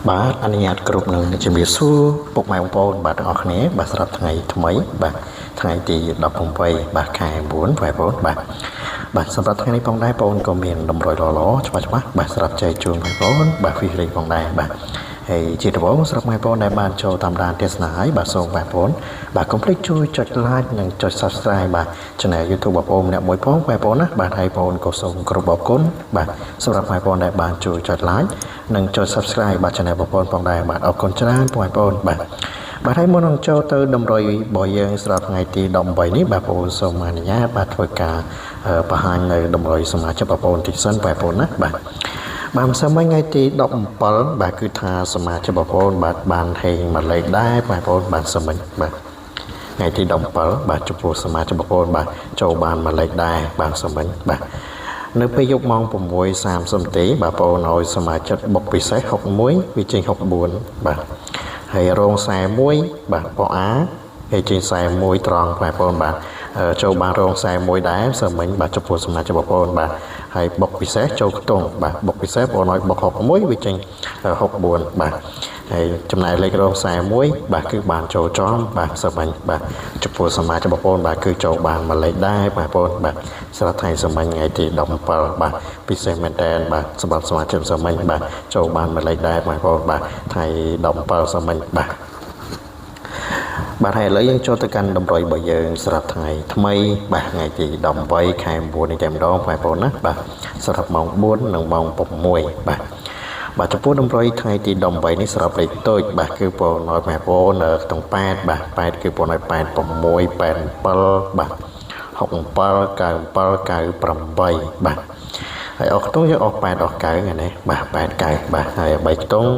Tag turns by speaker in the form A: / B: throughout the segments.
A: បាទអនុញ្ញាតគ្រប់នឹងជំរាបសួរពុកម៉ែបងប្អូនបាទទាំងអស់គ្នាបាទសម្រាប់ថ្ងៃថ្មីបាទថ្ងៃទី18បាទខែ9បងប្អូនបាទបាទសម្រាប់ថ្ងៃនេះផងដែរបងប្អូនក៏មានតម្រុយល្អៗច្បាស់ច្បាស់បាទសម្រាប់ចែកជូនបងប្អូនបាទហ្វីរីផងដែរបាទហើយជាដំបូងសម្រាប់បងប្អូនដែលបានចូលតាមដានទស្សនាហើយបាទសូមបងប្អូនបាទកុំភ្លេចជួយចុច like និងចុច Subscribe បាទ Channel YouTube បងប្អូនម្នាក់មួយផងបងប្អូនណាបាទហើយបងប្អូនក៏សូមគោរពអរគុណបាទសម្រាប់បងប្អូនដែលបានជួយចុច like និងចុច Subscribe បាទ Channel បងប្អូនផងដែរបាទអរគុណច្រើនបងប្អូនបាទបាទហើយមុននឹងចូលទៅតម្រុយរបស់យើងសម្រាប់ថ្ងៃទី18នេះបាទបងប្អូនសូមអនុញ្ញាតបាទធ្វើការបង្ហាញនៅតម្រុយសមាជិកបងប្អូនតិចសិនបងប្អូនណាបាទបាទម្សិលមិញថ្ងៃទី17បាទគឺថាសមាជិកបងប្អូនបាទបានហេងមួយលេខដែរបងប្អូនបាទសមិញបាទថ្ងៃទី17បាទចំពោះសមាជិកបងប្អូនបាទចូលបានមួយលេខដែរបាទសមិញបាទនៅពេលយប់ម៉ោង6:30នាទីបាទបងប្អូនឲ្យសមាជិកបុកពិសេស61វាចេញ64បាទហើយរង41បាទប៉អាហើយចេញ41ត្រង់បងប្អូនបាទចូលបានរង41ដែរសមិញបាទចំពោះសមាជិកបងប្អូនបាទហើយបុកពិសេសចូលខ្ទង់បាទបុកពិសេសបងឲ្យបុក61វាចេញ64បាទហើយចំណែកលេខរង41បាទគឺបានចូលចំបាទសមិញបាទចំពោះសមាជិកបងប្អូនបាទគឺចូលបានមួយលេខដែរបងប្អូនបាទសម្រាប់ថ្ងៃសមិញថ្ងៃទី17បាទពិសេសមែនតើបាទសម្រាប់សមាជិកសមិញបាទចូលបានមួយលេខដែរបងប្អូនបាទថ្ងៃ17សមិញបាទបាទហើយឥឡូវយើងចូលទៅកាន់តម្រុយរបស់យើងសម្រាប់ថ្ងៃថ្មីបាទថ្ងៃទី18ខែ9នេះតែម្ដងបងប្អូនណាបាទសម្រាប់ម៉ោង4និងម៉ោង6បាទបាទចំពោះតម្រុយថ្ងៃទី18នេះសម្រាប់លេខតូចបាទគឺបងឲ្យបងប្អូនក្នុង8បាទ8គឺបងឲ្យ86 87បាទ67 97 98បាទហើយអស់ខ្ទង់យើងអស់8អស់9ថ្ងៃនេះបាទ8 9បាទហើយ3ខ្ទង់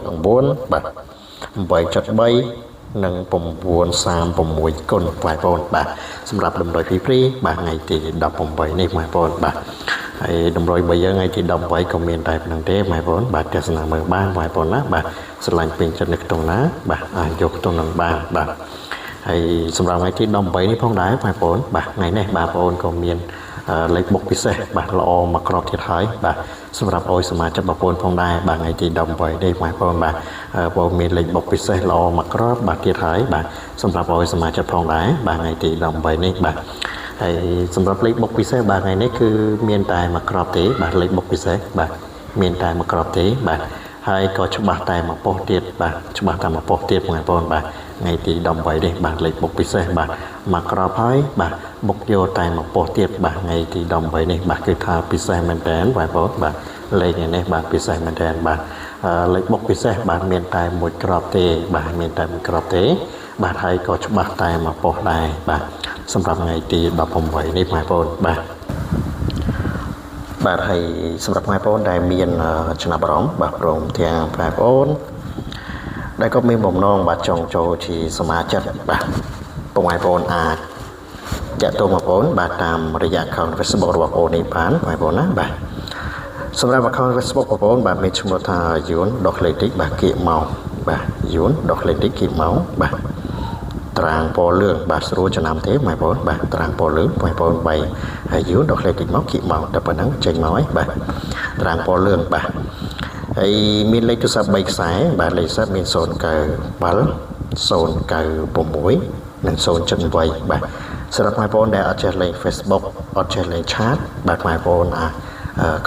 A: 869បាទ8.3និង936គុណបងប្អូនបាទសម្រាប់តម្រុយពីព្រីបាទថ្ងៃទី18នេះបងប្អូនបាទហើយតម្រុយរបស់យើងថ្ងៃទី18ក៏មានតែប៉ុណ្្នឹងទេបងប្អូនបាទទស្សនាមើលបានបងប្អូនណាបាទស្រឡាញ់ពេញចិត្តនៅក្នុងណាបាទអាចយកក្នុងនឹងបានបាទហើយសម្រាប់ថ្ងៃទី18នេះផងដែរបងប្អូនបាទថ្ងៃនេះបាទបងប្អូនក៏មានលេខបុកពិសេសបាទល្អមកក្របទៀតហើយបាទសម្រាប់ឲ្យសមាជិកបងប្អូនផងដែរបាទថ្ងៃទី18នេះបងប្អូនបាទបងមានលេខបុកពិសេសល្អមកក្របបាទទៀតហើយបាទសម្រាប់ឲ្យសមាជិកផងដែរបាទថ្ងៃទី18នេះបាទហើយសម្រាប់លេខបុកពិសេសបាទថ្ងៃនេះគឺមានតែមួយក្របទេបាទលេខបុកពិសេសបាទមានតែមួយក្របទេបាទហើយក៏ច្បាស់តែមួយប៉ុស្តិ៍ទៀតបាទច្បាស់តែមួយប៉ុស្តិ៍ទៀតបងប្អូនបាទថ្ងៃទី18នេះបាទលេខបុកពិសេសបាទមួយក្របហើយបាទបុកយកតែមួយប៉ុស្តិ៍ទៀតបាទថ្ងៃទី18នេះបាទគឺថាពិសេសមែនតើបងប្អូនបាទលេខនេះបាទពិសេសមែនតើបាទលេខបុកពិសេសបាទមានតែមួយក្របទេបាទមានតែមួយក្របទេបាទហើយក៏ច្បាស់តែមួយប៉ុស្តិ៍ដែរបាទសម្រាប់ថ្ងៃទី18នេះបងប្អូនបាទបាទហើយសម្រាប់បងប្អូនដែលមានចំណាប់អារម្មណ៍បាទព្រមទាំងបងប្អូនដែលក៏មានបំណងបាទចង់ចូលជាសមាជិកបាទបងប្អូនអាចតាក់ទងបងប្អូនបាទតាមរយៈ account Facebook របស់បងប្អូននេះបានបងប្អូនណាបាទសម្រាប់ account Facebook បងប្អូនបាទមានឈ្មោះថាយួនដោះលេខតិចបាទគៀកមកបាទយួនដោះលេខតិចគៀកមកបាទត្រាងពណ៌លឿងបាទស្រួលចំណាំទេបងប្អូនបាទត្រាងពណ៌លឿងបងប្អូនបីហើយយួនដោះលេខតិចមកគៀកមកតែប៉ុណ្ណឹងចេញមកហើយបាទត្រាងពណ៌លឿងបាទហើយមានលេខទូរស័ព្ទ3ខ្សែបាទលេខទូរស័ព្ទមាន097 096និង078បាទសម្រាប់បងប្អូនដែលអត់ចេះលេង Facebook អត់ចេះលេងឆាតបាទបងប្អូនអាច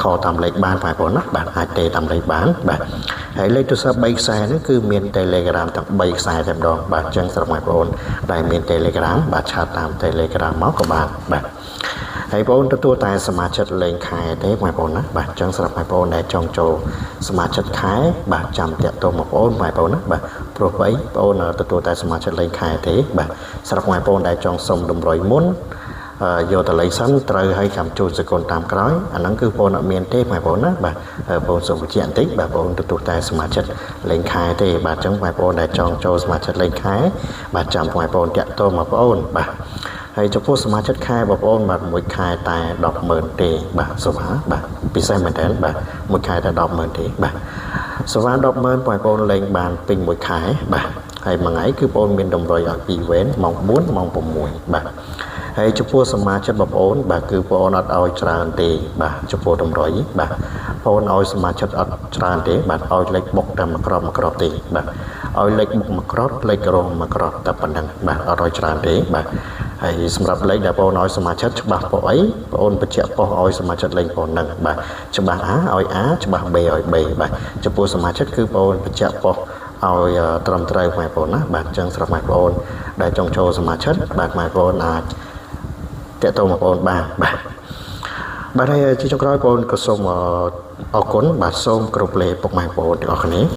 A: ខលតាមលេខបានបងប្អូនណាបាទអាចទេតាមលេខបានបាទហើយលេខទូរស័ព្ទ3ខ្សែហ្នឹងគឺមាន Telegram ទាំង3ខ្សែតែម្ដងបាទអញ្ចឹងសម្រាប់បងប្អូនដែលមាន Telegram បាទឆាតតាម Telegram មកក៏បានបាទហើយបងទទួលតែសមាជិកលេងខែទេបងប្អូនណាបាទអញ្ចឹងសម្រាប់បងប្អូនដែលចង់ចូលសមាជិកខែបាទចាំតាក់ទងបងប្អូនបងប្អូនណាបាទព្រោះបីបងប្អូនទទួលតែសមាជិកលេងខែទេបាទសម្រាប់បងប្អូនដែលចង់សុំតម្រុយមុនយកតលេខសិនត្រូវឲ្យចាំជូនសកុនតាមក្រោយអាហ្នឹងគឺបងអត់មានទេបងប្អូនណាបាទបងសូមបញ្ជាក់បន្តិចបាទបងទទួលតែសមាជិកលេងខែទេបាទអញ្ចឹងបងប្អូនដែលចង់ចូលសមាជិកលេងខែបាទចាំបងប្អូនតាក់ទងបងប្អូនបាទហើយចំពោះសមាជិកខែបងប្អូនបាទមួយខែតែ100,000ទេបាទសូវ៉ាបាទពិសេសមែនតើបាទមួយខែតែ100,000ទេបាទសូវ៉ា100,000បងប្អូនលេងបានពេញមួយខែបាទហើយមួយថ្ងៃគឺបងប្អូនមានតម្រុយឲ្យ2វេនម៉ោង4ម៉ោង6បាទ ហើយចំពោះសមាជិកបងប្អូនបាទគឺបងប្អូនអត់ឲ្យច្រើនទេបាទចំពោះតម្រុយបាទបងប្អូនឲ្យសមាជិកអត់ច្រើនទេបាទឲ្យលេខបុកតែមួយក្របមួយក្របទេបាទឲ្យលេខបុកមួយក្របលេខរងមួយក្របតែប៉ុណ្្នឹងបាទអត់ឲ្យច្រើនទេបាទហើយសម្រាប់លេខដែលបងប្អូនឲ្យសមាជិកច្បាស់ប៉ុអីបងប្អូនបញ្ជាក់ប៉ុឲ្យសមាជិកលេខប៉ុណ្ណឹងបាទច្បាស់ A ឲ្យ A ច្បាស់ B ឲ្យ B បាទចំពោះសមាជិកគឺបងប្អូនបញ្ជាក់ប៉ុឲ្យត្រឹមត្រូវបងប្អូនណាបាទអញ្ចឹងសម្រាប់បងប្អូនដែលចង់ចូលសមាជិកបាទបងប្អូនអាចតាក់ទងបងប្អូនបានបាទបាទហើយជាចុងក្រោយបងប្អូនក៏សូមអរគុណបាទសូមគោរពលាពុកម៉ែបងប្អូនទាំងអស់គ្នា។